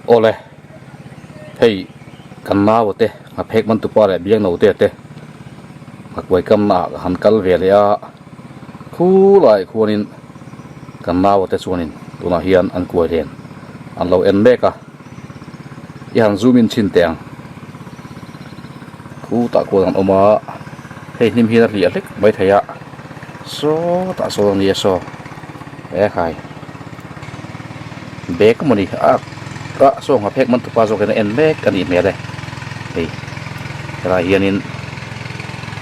Awle, hei kan nau te nghaphek man tupa leh biang no te te nghakuai kamna ah ka han kal ve leh a, khulai khuanin kan nau te chuanin tunah hian an kuai len an lo en mek a, i han zoom in chhin teh ang, khutah khuan an awm a, hei hnim hian a hliah hlek maithei a, sawtah sawn a nia saw ekhai. Bag a mawni a ah saw nghaphek man tupa zawk in a en mek a nih hmel e hei helai hianin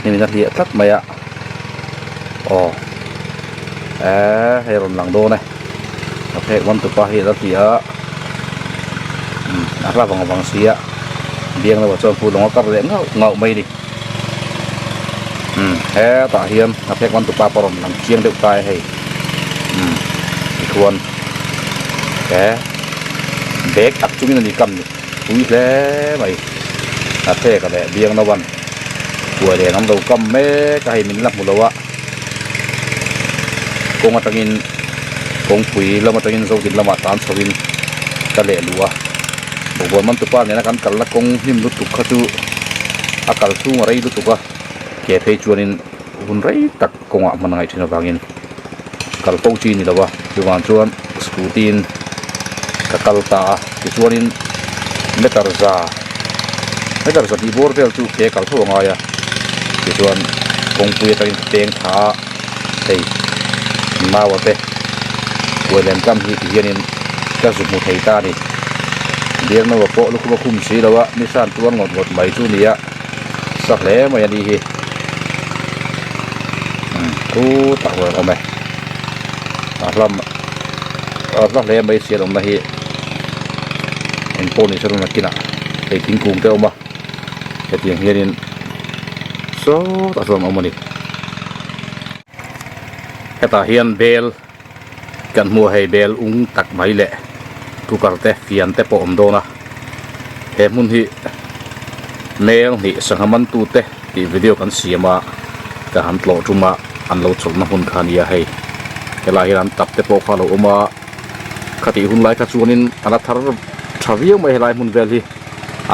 hnim in a hliah tlat mai a aw eee hei a rawn lang dawn e nghaphek man tupa hi a la hliah a umm a hla vang vang si a biang lamah chuan fu lawng a kar leh ngauh ngauh mai a ni umm hetah hian nghaphek man tupa pawh a rawn lang chiang deuh ta e hei. Umm tichuan he bag tak chungin a ni kam ni pui hle mai a phek leh biang no an kuai len an lo kam mek a hei min la hmu lo a kawng atangin kawngpui lam atangin zodin lamah tan chho in ka leh luh a bawkbawn man tupa nena kan kalna kawng hnim lutuk kha chu a kal chhung a rei lutuk a ke phei chuanin hun rei tak kawngah hman a ngaih thin avangin kal fo chi ni lo a chuvang chuan scooty in ka kal ta a tichuanin meter za meter za tih bawr vel chu ke kal tho a ngai a tichuan kawngpui atangin ka peng tha a hei naua te kuai lem kam hi tihianin ka zu hmu thei ta a ni biak naua pawh lukhum a khum si lo a ni hran tuar ngawt ngawt mai chu a ni a. Sa hle mai a ni hi umm khutah huan a awm e a hlam a hla hle mai sian awmna hi eng pawh ni se rawn kinah hei thingkung te a awm a hetiang hianin sawtah sawn a awm a ni hetah hian bel kan hmu a hei bel ung tak mai leh cooker te fian te pawh a awm dawn a he hmun hi mel hnih sangha man tu te tih video kan siam a ka han tlawh tum a an lo chawlhna hmun kha a nia hei helai hian an tap te pawh kha a lo awm a khatih hun lai kha chuanin a la thar tha viau mai helai hmun vel hi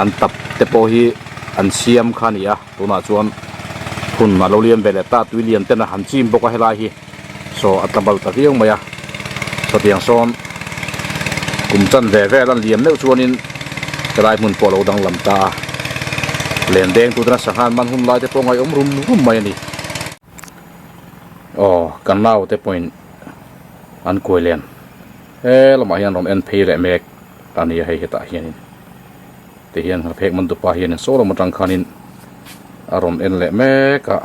an tap te pawh hi an siam kha a ni a tunah chuan hun a lo liam ve leh ta tui lian ten a han chim bawk a helai hi. Saw a tla bal ta viau mai a, sawtiang sawn kum chan ve vel an liam meuh chuanin helai hmun pawh a lo danglam ta a, len deng tu tena sangha an man hun lai te pawh ngaihawm rum rum mai a ni. Aw kan naute pawhin an kuai len he lamah hian rawn en phei leh mek a ni a hei hetah hianin tihian nghaphek man tupa hianin saw lam atang khanin a rawn en leh mek a.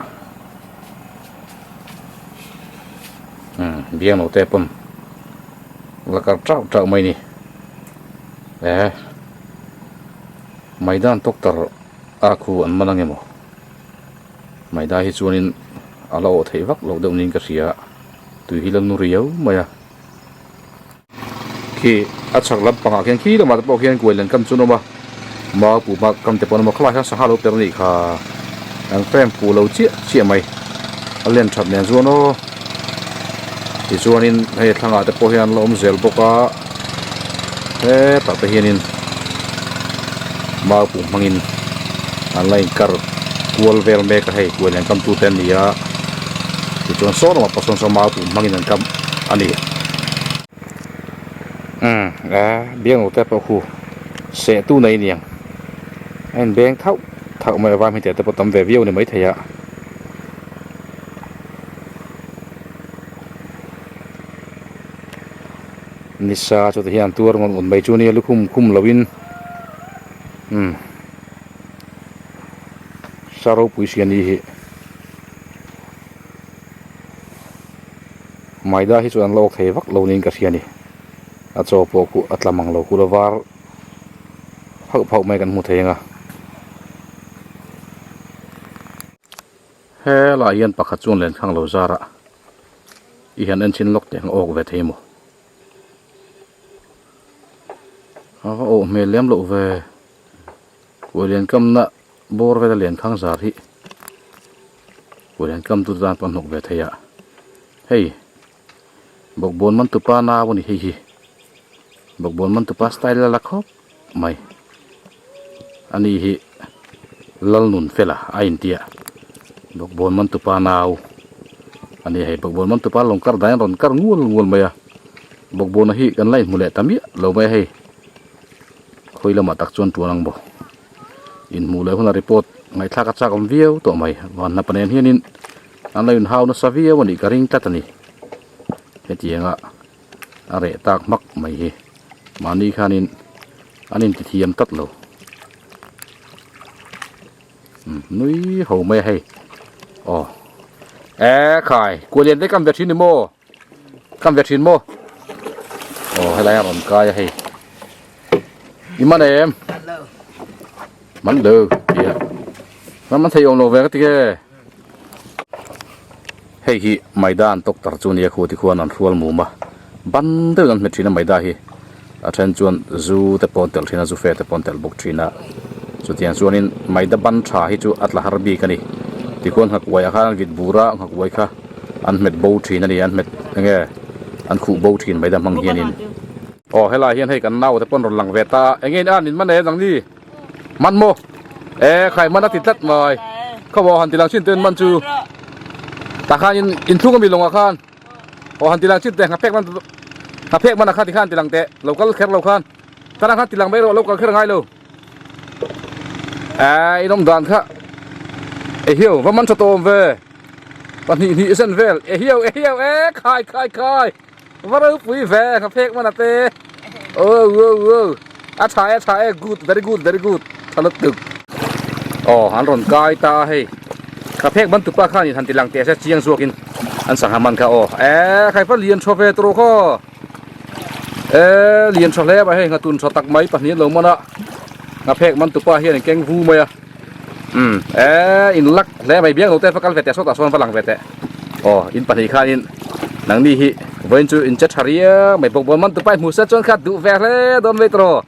Umm biang lo te pawn la kar tauh tauh mai ni eh maidan doctor a khu an man ang emaw maida hi chuanin a la awh theih vak loh deuh niin ka hria tui hi la nu riau mai a. Khi a chhak lampangah khian khi lamah te pawh khian kuai len kam chu an awm a mau pu hma kam te pawh an awm a khawlai hian sangha lo per anih kha an frame fuh lo chiah chiah mai a len that nen chuan aw tichuanin hei thlangah te pawh hian an la awm zel bawk a hetah te hianin mau pu hmangin an la inkar kual vel mek a hei kuai len kam tute an ni a tichuan saw lamah pawh sawn saw mau pu hmangin an kam a ni. Umm a biang lo te pawh khu seh tu nei aniang a in beng thauh thauh mai a vai hmeichhe te pawh tam ve viau a ni maithei a. Nisa chu ti hian an tuar ngawt ngawt mai chu nia lukhum khum lo in umm sa ropui si a ni hi. Maida hi chuan an la awk thei vak lo niin ka hria a ni. A chaw pawh khu a tla mang lo khu la var phauh phauh mai kan hmu thei ang a. Helaiah hian pakhat chuan lenkhang lo zar a i han en chhin lawk teh ang a awk ve thei maw? A va awh hmel lem loh ve. Kualian kamna bawr vela lenkhang zar hi Kualian kam tu tan pawh an hnawk ve thei a, hei bawkbawn man tupa nau a ni hei hi bawkbawn man tupa style a la khawp mai. Ani hi Lalnunfela a intia Bawkbawn Mantupa nau a ni a hei Bawkbawn Mantupa lawng kar dan rawn kar ngual ngual mai a Bawkbawna hi kan la inhmu leh ta miah lo mai a hei khawi lamah tak chuan tuan ang maw inhmuh leh huna report ngaihthlak a chak awm viau tawh mai van hnapa nen hianin an lo inhau nasa viau a nih ka ring tlat a ni hetianga. a reh tak hmak mai hi mahni khanin an inti thiam tlat lo umm nui ho mai a hei aw e khai kualian te kam ve thin ni maw kam ve thin maw aw helai a rawn kai a hei i man em man lo tia man man thei awm lo ve ka ti nge. Hei hi maida an tawk tar chu nia khu ti khuan an hrual mum a, ban deuhin an hmet thin a maida hi a then chuan zu te pawh an telh thin a zu fe te pawh an telh bawk thin a chutiang chuanin maida ban tha hi chu a tla har bik a ni tikhuan nghakuai ah khan an vit bur a nghakuai kha an hmet bo thin a ni an hmet enge an khuh bo thin maida hmang hianin aw helai hian hei kan naute pawh an rawn lang ve ta a enge in a nin man e nangni. Man maw? E khai man a ti tlat mai. Khaw han ti lang chin ten man chu. Ta khan in in thung ami lawngah khan. Aw han ti lang chin te ngha phek man ngha phek man a kha ti khan ti lang teh. Lo kal kher lo khan. Tana khan ti lang mai rawh lo kal kher ngai lo. E in awm dan kha. E hiu va man tha tawm ve. Pahnih hnih zen vel. E hiu e hiu e khai khai khai. Va ropui ve ka phek man ate oh oh oh a tha e tha e good very good very good tha lutuk aw an rawn kai ta a hei ka phek man tupa khan in han ti lang teh se chiang zawk in an sangha man kha aw e khai fa lian thaw ve tur khaw e lian thaw hle mai hei nghatun thaw tak mai pahnih an lo man a ka phek man tupa hian in keng vu mai a umm e in lak hle mai biang lo te va kal ve teh sawtah sawn va lang ve teh aw in pahnih khanin nangni hi vawiin chu in che tha riau mai bawkbawn man tupa in hmu se chuan kha duh ve hle dawn mai tawh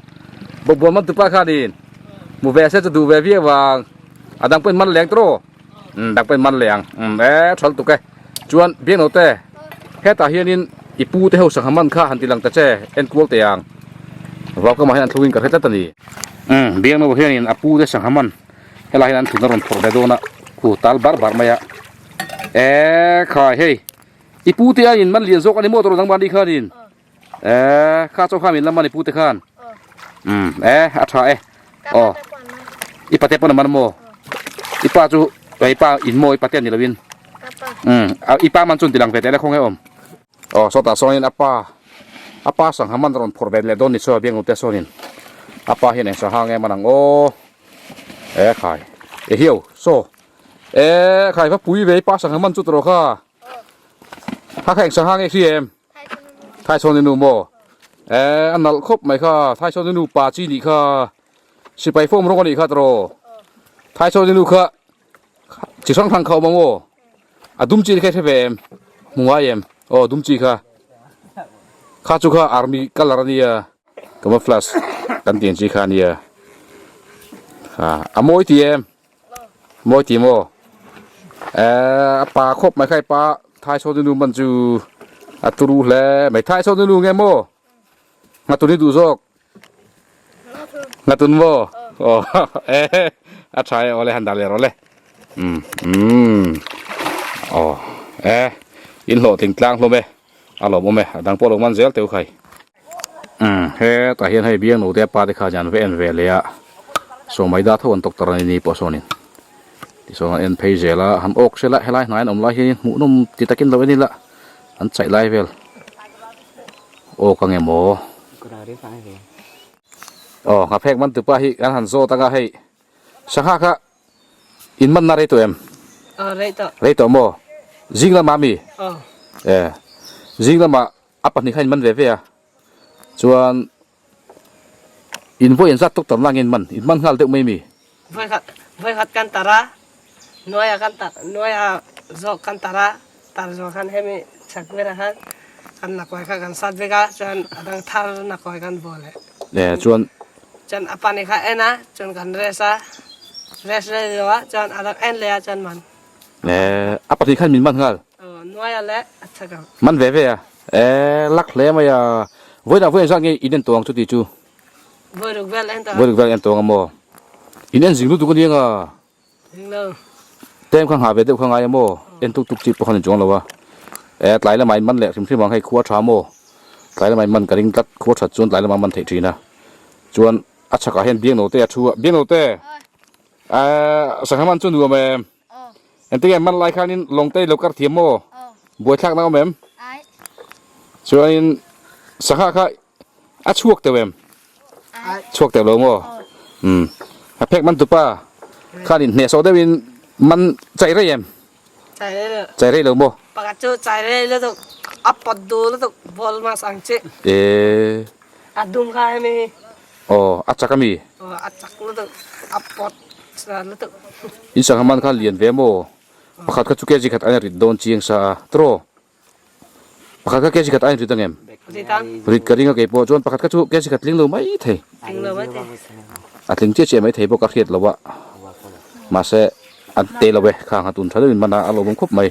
bawkbawn man tupa khanin hmu ve se chu duh ve viau ang a dang pawh in man leng tawh umm dang pawh in man leng umm e tha lutuk e chuan biang lo te hetah hianin i pu te ho sangha man kha han ti lang ta che enkual teh ang vaukamah hian an thlungin ka hre tlat a ni. Umm biangno hianin a pu te sangha man helai hian an thutna rawn phawrh ve dawn a khu tal bar bar mai a e khai hei i pu te aiin man lian zawk a ni maw tawrh dangmahni khanin e kha chaw kha min la man i pu te khan umm e a tha e aw i pate pawn a man maw i pa chu i pa in maw i pate ni lovin umm i pa man chu an ti lang ve teh le khawnge awm. Aw sawtah sawnin a pa a pa sangha man rawn phawrh ve leh dawn ni chuan biangnu te sawnin a pa hian eng sangha nge man ang aw e khai e hiau saw e khai va pui ve i pa sangha man chu tawh kha kha kha eng sangha nge hri em thaichhawn i nu maw e a nalh khawp mai kha thaichhawn i nu pa chi nih kha sipai form rawng a nih kha tawh thaichhawn i nu kha Chi hrang hrang kha a awm ang aw. A dum chi kha i hre ve em? Hmu ngai em? Aw dum chi kha. Kha chu kha army colour a nia. Camouflage kan tih ang chi kha a nia. Ha a mawi ti em? Mawi ti maw? Eh a pa khawp mai kha i pa Thaisawn nu man chu a turu hle mai. Thaisawn nu nge maw? Nghatun i duh zawk. Ngatun maw? Aw e a tha e awle han dah leh rawh le. Um um aw e in hlawhtling tlang hlawm e a lawmawm e a dang pawh lo man zel teuh khai. Um hetah hian hei biang note a pa te kha hian va en ve leh a sawmaida tho an tawk tar a ni ni pawh sawnin tichuan an en phei zel a han awk sela helai hnai an awm lai hian hmuhnawm ti takin lo en ila. An chaih lai vel aw ka nge maw aw nghaphek man tupa hi kan han zawt anga hei sangha kha in man na rei tawh em aw rei tawh rei tawh maw zing lamah ami aw e zing lamah a pahnih kha in man ve ve a chuan In vawi an zat tawk tar nangin man in man nghal deuh mai mi? Vawi khat vawi khat kan tar a, nuaia kan tar nuaia zawk kan tar a, tar zawh khan hemi chhak berah khan kan nakawi kha kan sat vek a, chuan a dang thar nakawi kan vaw leh. E chuan. Chuan a pani kha en a, chuan kan rest a, rest rei lo a, chuan a dang en leh a chuan man. E a pahnih khan min man nghal. Aw nuaia leh a chhak ang. Man ve ve a. E lak hle mai a, vawiinah vawiin zat nge in en tawh ang chuti chu? Vawi ruk vel en tawh. Vawi ruk vel en tawh ang maw? In en zing lutuk ania nga. Zing lo. Tem kha nghah ve deuh kha ngai a maw? En tuk tuk chi pawh khan in chuang lo a. E tlai lamah in man leh hrim hrim ang hei khua tha maw? Tlai lamah in man ka ring tlat khua that chuan tlai lamah a man theih thin a. Chuan a chhakah hian Biangnote a thu a. Biangnote! Ahh sangha man chu nuam em? Engtin nge man lai khanin lawng te i lo kar thiam maw? Buaithlak na awm em? Chuanin sangha kha a chhuak teuh em? Chhuak teuh lo maw? Umm a phek man tupa khanin hnehsawh deuhin man chai rei em? Chai rei lo maw? Pakhat chu chai rei lutuk a pawt duh lutuk ball mas ang chi. Eee. A dum kha hemi hi. Aw a chak ami? Aw a chak lutuk a pawt lutuk. In sangha man kha lian ve maw? Pakhat kha chu kg khat a rit dawn chiang sa a tiraw? Pakhat kha kg khat a inrit ang em? Rit ang. Rit ka ring a kei pawh chuan pakhat kha chu kg khat tling lo mai thei. Tling lo mai thei. A tling chiah chiah mai thei bawk a hriat lo a. Mahse an te lo e khang a tun tha deuhin man a a lawmawm khawp mai.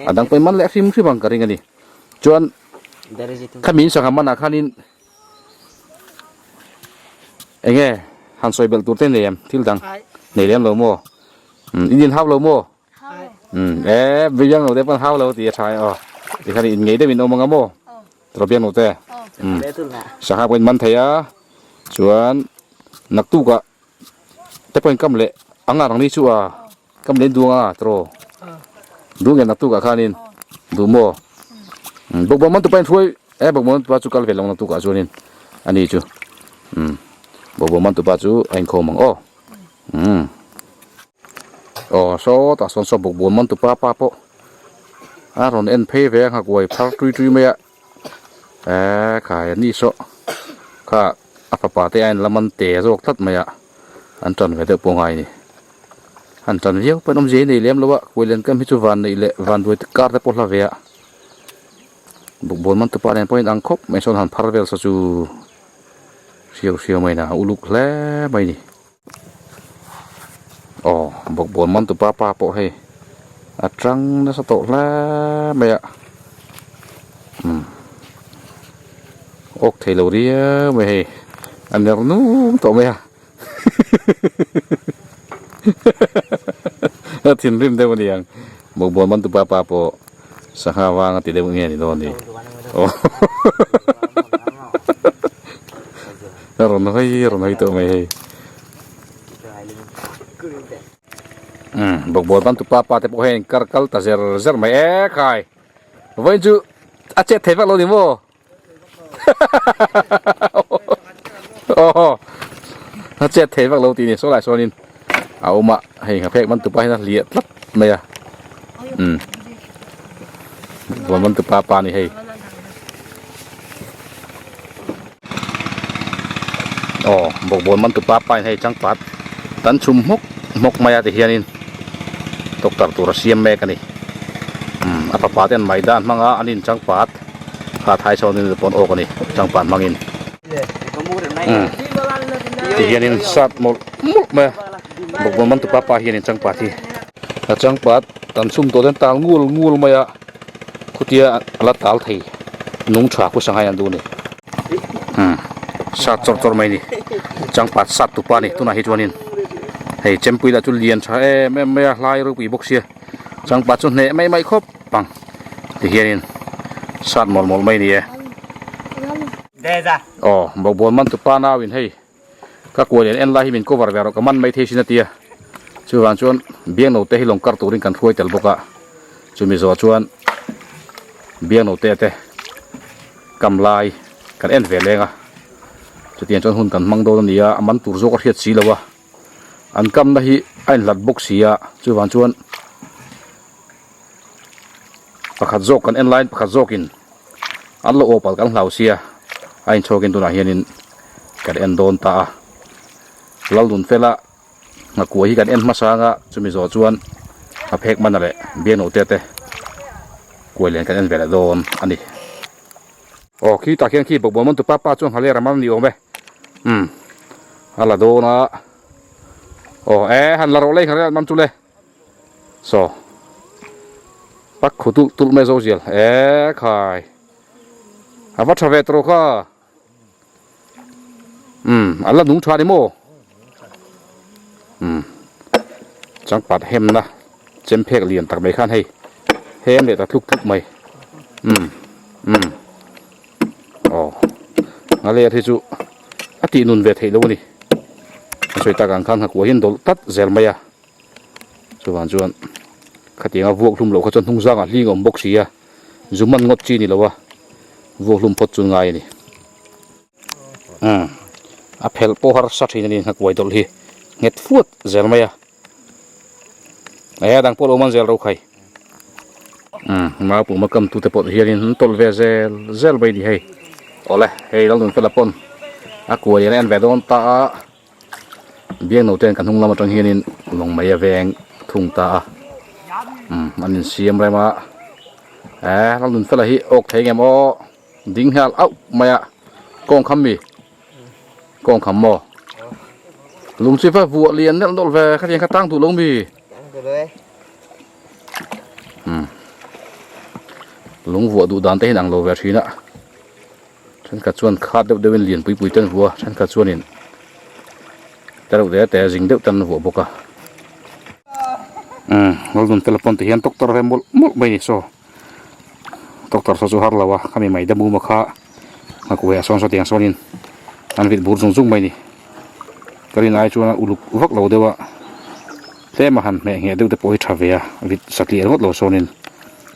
A dang pawhin man leh hrim hrim ang ka ring a ni. Chuan khami in sangha manah khanin eng nge han sawi belh tur te nei em thil dang nei lem lo maw? In inhau lo maw? Umm e biang lo te pawn hau lo tih a tha e aw tikhan in ngei deuh in awm ang a maw tawh biang lo te umm sangha pawh in man thei a chuan naktuk ah te pawh in kam leh ang a rangni chu a kam leh in duang a tawh duh nge naktuk ah khanin duh maw umm bawkbawn man tupa in hruai e bawkbawn man tupa chu kal ve lo naktuk ah chuanin ani chu umm bawkbawn man tupa chu a inkhawm ang aw umm. Aw sawtah sawn saw bawk buan man tu pa pa pawh a rawn en phei ve a nghakuai phar tui tui mai a eee khai a ni saw kha a fapa te a in la man te zawk tlat mai a an tan ve deuh pawh ngai a ni an tan viau pawh an awmzia hi nei lem lo a kuai len kam hi chu van neih leh van duai kar te pawh hla ve a bawkbawn man tu pa nen pawh a inang khawp mai sawn han phar vel saw chu hriau hriau mai na uluk hle mai a ni. Aw bawkbawn man tu pa pa pawh hei a tang nasa tawh hle mai a umm awk thei lo riau mai hei a ner nung tawh mai a a thinrim deuh a ni ang bawkbawn man tu pa pa pawh sangha vang a ti deuh nge ni dawn ni aw A rawn hawi rawn hawi tawh mai hei. Umm bawkbawn ban tu pa pa te pawh hian kar kal ta zer zer mai e khai. Vawiin chu a chet thei vak lo ni maw? Aw a chet thei vak lo tih ni saw lai sawnin a awm a hei nghaphek man tu pa hian a hliah tlat mai a. Umm bawkbawn ban tu pa pa ni hei. Aw bawkbawn man tu pa pa in hei changpat tan chhum hmawk hmawk mai a ti hianin doctor tur a siam mek a ni umm a fapa te an maidan hmang a an in changpat kha thai chho ni pawn awk a ni changpat hmangin umm ti hianin sat mawlh mawlh mai a bawkbawn man tu pa pa hianin changpat hi a changpat tan chhum tawh ten tal ngul ngul mai a. Khutia a la tal thei nung tha khu sanghai an duh a ni umm sat chawrh chawrh mai a ni changpat sat tupa a ni tunah hi chuanin hei chempui lah chu lian tha em em mai a hlai ropui bawk sia changpat chu hneh mai mai khawp ang tihianin sat mawlh mawlh mai a ni e aw bawkbawn man tupa nauin hei. Ka kuah lian en lai hi min cover ve rawh ka man mai thei sin a ti a, chuvang chuan biangnote hi lawng kar turin kan hruai tel bawk a, chumi zawh chuan biangnote te kam lai kan en ve leng a, chutiang chuan hun kan hmang dawn a ni a, a man tur zawk a hriat si lo a, an kamna hi a inhlat bawk si a, chuvang chuan pakhat zawk kan en laiin pakhat zawkin an lo awp alh kan hlau sia a inchhawkin tunah hianin kan en dawn ta a Laldun fela nghakuai hi kan en hmasa anga chumi zawh chuan a phek mana leh biangnote te kuai lian kan en ve leh dawn a ni. Aw khi tah khian khi bawkbawn man tupa pa chuan nghaler a man ni awm e umm a la dawn a aw e han la rawh lei nghaler man chu le. Saw pak khu tulh tulh mai zo zial e khai a va tha ve tawh kha. Umm a la nung tha ni maw? Umm changpat hemna chem phek lian tak mai khan hei hem leh ta tluk tluk mai. Umm umm aw nghaler hi chu a tih nun ve theih lo a ni. A sawi tak ang khan nghakuah hian dawlh tlat zel mai a. Chuvang chuan khatianga vuak hlum loh kha chuan hnung zangah hling a awm bawk si a, zu man ngawt chi a ni lo a, vuak hlum phawt chu ngai a ni. Umm a phelh pawh harsa thin a ni nghakuai dawlh hi nghet fuat zel mai a, e a dang pawh lo man zel ro khai. Umm mau puma kam tute pawh hianin an tawlh ve zel zel mai a ni hei. Awle hei Lalnunfela pawn a kuai an en ve dawn ta a. Biangno ten ka hnung lam atang hianin lawng mai a veng thung ta a umm an insiam rem a eh Lalnunfela hi awk thei ngem aw ding nghal auh mai a kawng kham mi kawng kham maw lung chu va vuah lian nelh nawlh ve khatiang kha tang duh lo mi umm lung vuah duh dan te hi an ang lo ve thin a. Thenkhat chuan khat deuh deuhin lian pui pui te an vuah a, thenkhat chuanin te reuh te te zing deuh te an vuah bawk a. Umm Laldun te la pawn ti hian doctor ve mawlh mawlh mai a ni saw doctor saw chu har lo a khami mai dam um a kha nghakuai ah sawn saw tiang sawnin an vit bur zung zung mai a ni. Ka rin ai chuan a uluk vak lo deuh a tlem a han hmeh ngheh deuh te pawh hi tha ve a vit satliah ringawt lo sawnin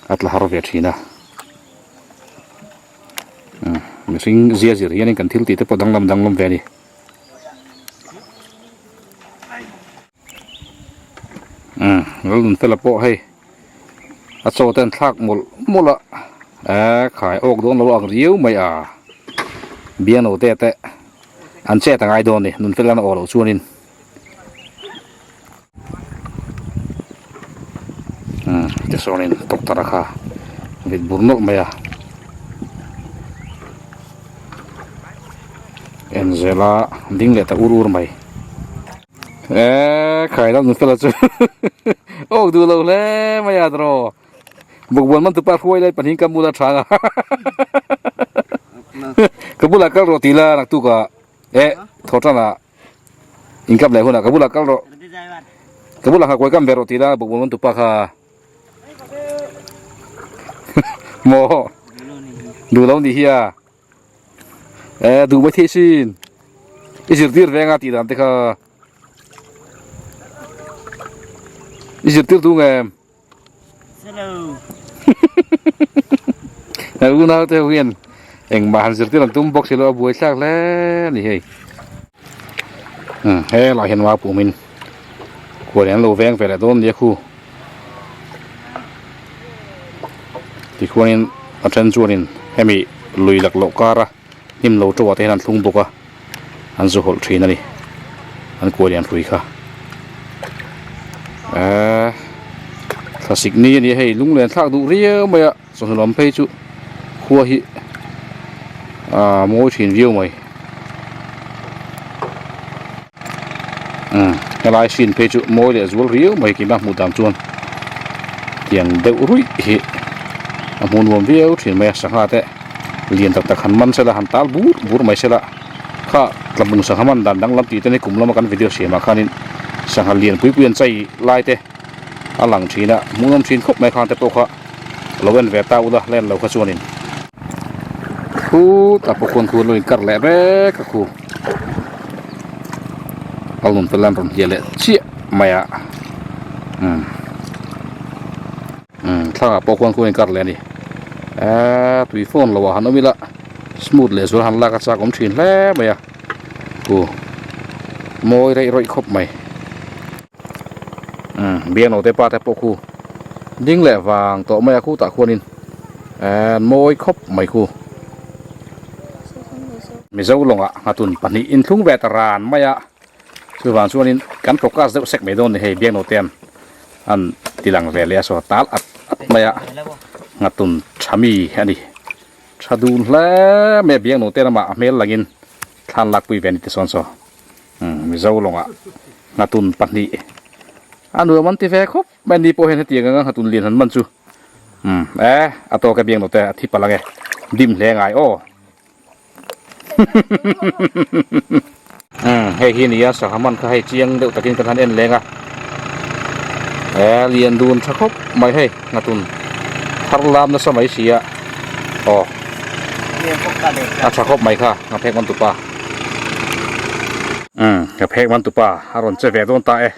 a tla har ve thin a. Mihring zia zir hianin kan thil tih te pawh danglam danglam ve a ni. Umm Lalnunfela pawh hei a chaw te an thlak mawlh mawlh a eh khai awk dawn lo ang riau mai a biangno te te an chet a ngai dawn a ni Nunfela an awh loh chuanin. Umm tichuanin doctor a kha vit bur nawlh mai a en zel a ding leh ta ur ur mai eee khai lam nutla chu awk duh lo hle mai a tiraw bawkbawn man tupa hruai lai pahnih ka bula thang a ka bulah kal rawh tih la naktuk ah eh thaw tan ah. Inkap leh hunah ka bulah kal rawh. Ka bulah nghakuai kam ve rawh tih la bawkbawn man tupa kha. Maw duh lo nih hi a. Eh duh mai thei sin. I zirtir ve anga tih dan te kha. I zirtir duh ngem. Hei unau te ho hian engmah han zirtir an tum bawk si lo a buai thlak hle a ni hei. Umm helaiah hian mau pumin khual an lo veng ve leh dawn nia khu. Tikhuanin a then chuanin hemi lui laklawh kara hnim lo tawh ah te hian an thlung bawk a an zu hawlh thin a ni an kual lian hrui kha eee thlasik ni a ni a hei lunglen thlak duh riau mai a chawhnu lam phei chu khua hi aaa mawi thin viau mai umm helai hrin phei chu mawi leh zual riau mai keimah hmuh dan chuan tiang deuh ruih hi a hmuh nuam viau thin mai a sangha te. Lian tak tak han man sela han tal bur bur mai sela kha tlabung sangha man dan danglam tih te ni kum lama kan video siamah khanin sangha lian pui pui an chai lai te a lang thin a hmuhnawm thin khawp mai khan te pawh kha lo en ve ta ula la en lo kha chuanin khut a pawh khuan khu lo inkar leh vek a khu a lawm te lan rawn hliah leh chiah mai a umm. Umm thlangah pawh khuan khuan inkar leh a ni eee tui phone loh ah han awm ila smooth leh zual han lak a chak awm thin hle mai a khu mawi reih rawih khawp mai umm biangno te pa te pawh khu ding leh vang tawh mai a khutah khuanin eee mawi khawp mai khu mizo lawngah nghatun pahnih inthlung ve ta ran mai a. Chuvang chuanin kan focus deuh sek mai dawn ni hei biangno te an ti lang ve leh a saw tal at at mai a nghatun tha mi a ni tha dun hle mai a biangno te lamah a hmel langin thlan lak pui ve a ni tichuan saw umm mizo lawngah nghatun pahnih a nuam an ti ve khawp mai ni pawh hian hetiang anga nghatun lian han man chu umm e a tawk e biangno te a thi palh ang e dim hle ngai aw. hi nia sangha man kha hei chiang deuh takin kan han en leng a eh lian dun tha khawp mai hei nghatun thar lam nasa mai si a aw a tha khawp mai kha nghaphek man tupa umm nghaphek man tupa a rawn che ve dawn ta e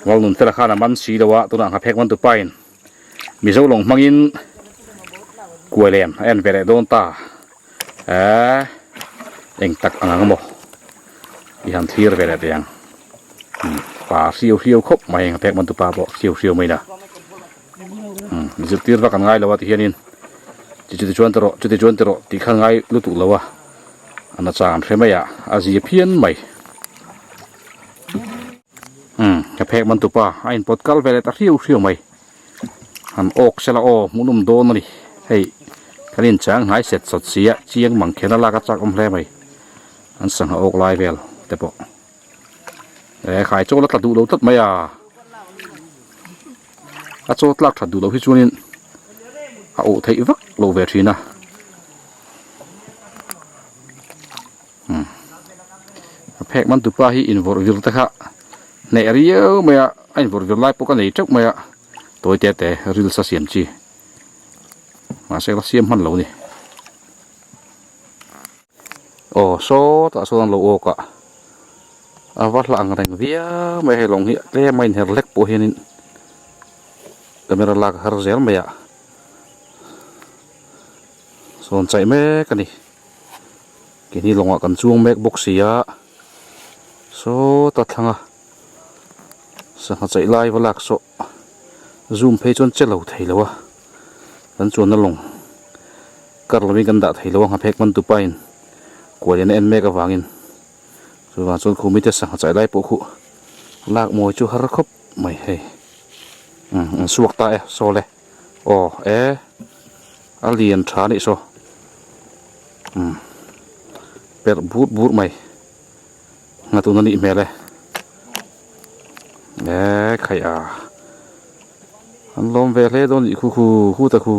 Lalnun fela khan a man si lo a tunah nghaphek man tupa in Mizo lawng hmangin kuai lem a en ve leh dawn ta eee eng tak ang ang maw i han thlir ve leh teh ang umm pa hriau hriau khawp mai a phek man tupa pawh hriau hriau mai na umm zirtir vak an ngai lo a ti hianin chi chuti chuan ti rawh chuti chuan ti rawh tih kha ngai lutuk lo a a na chang an hre mai a a zia phian mai. Umm ka phek man tupa a inpawt kal ve leh ta hriau hriau mai han awk sela aw hmuhnawm dawn a ni hei kan inchang hnai set sawt si a chiang mang khen a lak a chak awm hle mai an sangha awk lai vel te pawh eh khai chaw la tla duh lo tlat mai a a chaw tlak that duh loh hi chuanin a awh theih vak lo ve thin a. A phek man tupa hi invawrh vir te kha hneh riau mai a a invawrh vir lai pawh ka nei teuh mai a tawi te te ril sa siam chi mahse la siam hman lo ni aw sawtah sawn an lo awk a a va hla ang reng viau mai hei lawng hi tlem a inher hlek pawh hianin camera lak a har zel mai a sawn chaih mek a ni. Keini lawngah kan chuang mek bawk si a, sawta thlanga sangha chaih lai va lak sawh zoom phei chuan che lo thei lo a, kan chuanna lawng kar lovin kan dah thei lo a nghaphek man tupa in kual in a en mek avangin chuvang chuan khumi te sangha chaih lai pawh khuh lak mawi chu har khawp mai hei umm an suak ta e saw le. Aw e a lian tha anih saw umm perh bur bur mai nghatun anih hmel e e khaih a an lawm ve hle dawn nih khu khu khu ta khu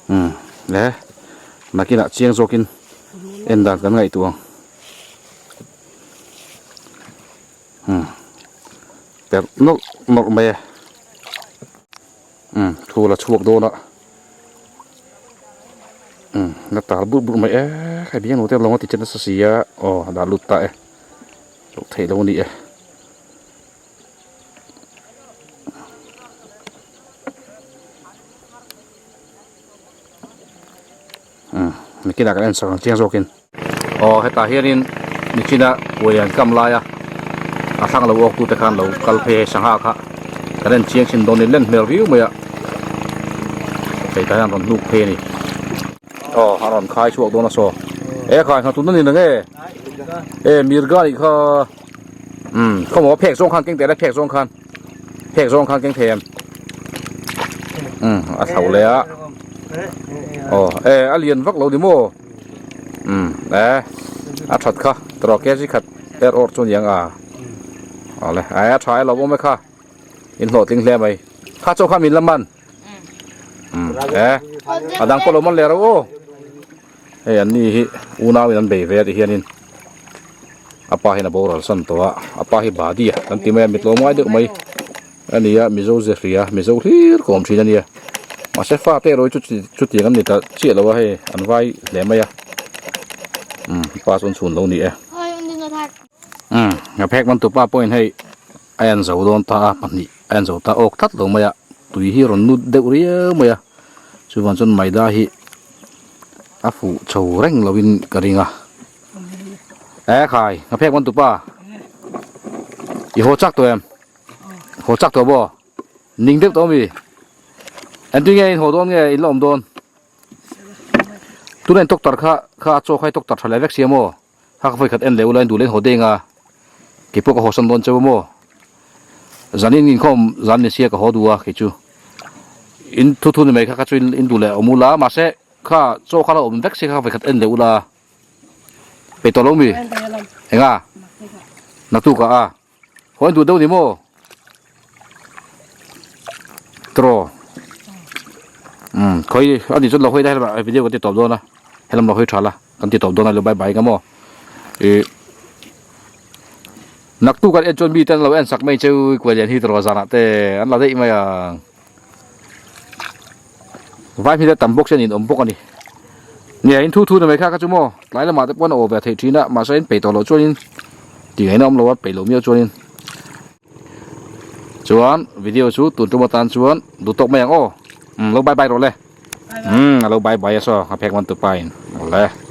umm e nakinah chiang zawkin en dan kan ngaihtuah ang. Umm perh nawlh nawlh mai e umm thu la chhuak dawn a umm la tal burh burh mai e hei biang lo te lawng a ti che nasa si a aw a dah lut ta e loh theih lo a ni e. Umm nikinah kan en sak ang chiang zawkin. Aw hetah hianin nichina kuai an kam lai a a thlang lo awk tute khan lo kal phei hei sangha kha kan en chiang chin dawn in len hmel riau mai a hei tah hian rawn hnuk phei a ni. Aw a rawn khai chhuak dawn a saw e khai hna tun a ni na nge e mirga nih kha umm khawmaw phek zawng khan keng teh le phek zawng khan. Phek zawng khan keng thei em? Umm a thlo leh a. Aw e a lian vak lo ni maw? Umm e a that kha tawrh kg khat er awr chu aniang a. Awle e a tha e lo awm e kha in hlawhtling hle mai. Kha chaw kha min la man. Umm e a dang pawh lo man leh ro aw. Hei an ni hi unau in an bei ve a ti hianin a pa hian a boral san tawh a a pa hi badi a kan ti mai a mitlawm ngai deuh mai a ni a mizo ze hria mizo hlir kawm thin a nia mahse fate erawh hi chu chutiang an ni ta chiah lo a hei an vai hle mai a umm pa chuan chhun lo ni e umm a phek man tupa pawhin hei a en zo dawn ta a pahnih a en zo ta awk tlat lo mai a tui hi a rawn nut deuh riau mai a chuvang chuan maida hi. A fuh chho reng lovin ka ring a e khai ka phek man tupa i haw chak tawh em haw chak tawh maw ning deuh tawh ami engtin nge in haw dawn nge in la awm dawn tuna in doctor kha kha a chaw kha i doctor tha leh vek sia maw kha ka vawikhat en leh ula in duh leh in haw deng a keipawh ka haw san dawn cheu maw zanin inkhawm zan ni sia ka haw duh a kei chu in thu thu ni mai kha kha chu in duh leh awm ula mahse kha chaw kha la awm vek se kha vawikhat en leh ula peih tawh lo mi enga naktuk ah a haw in duh deuh ni maw tawh umm khawi ani chuan lo hawi daih a video ka ti tawp dawn a helam lo hawi tha la. Kan ti tawp dawn a lo bye bye nga maw. Ih Naktuk an en chuan mite an lo en sak mai cheu kuai lian hi tawrh zanah te an la daih mai ang. Vai hmite tam bawk hian in awm bawk a ni. Nia in thu thu na mai kha kha chu maw tlai lamah te pawh an aw ve theih thin a mahse in peih tawh loh chuanin tih ngaihna awm lo a peih loh miau chuanin. Chuan video chu tun tum atan chuan duh tawk mai ang aw. Umm lo bye bye rawh le. Umm a lo bye bye a saw a phek man tupa in. Awle.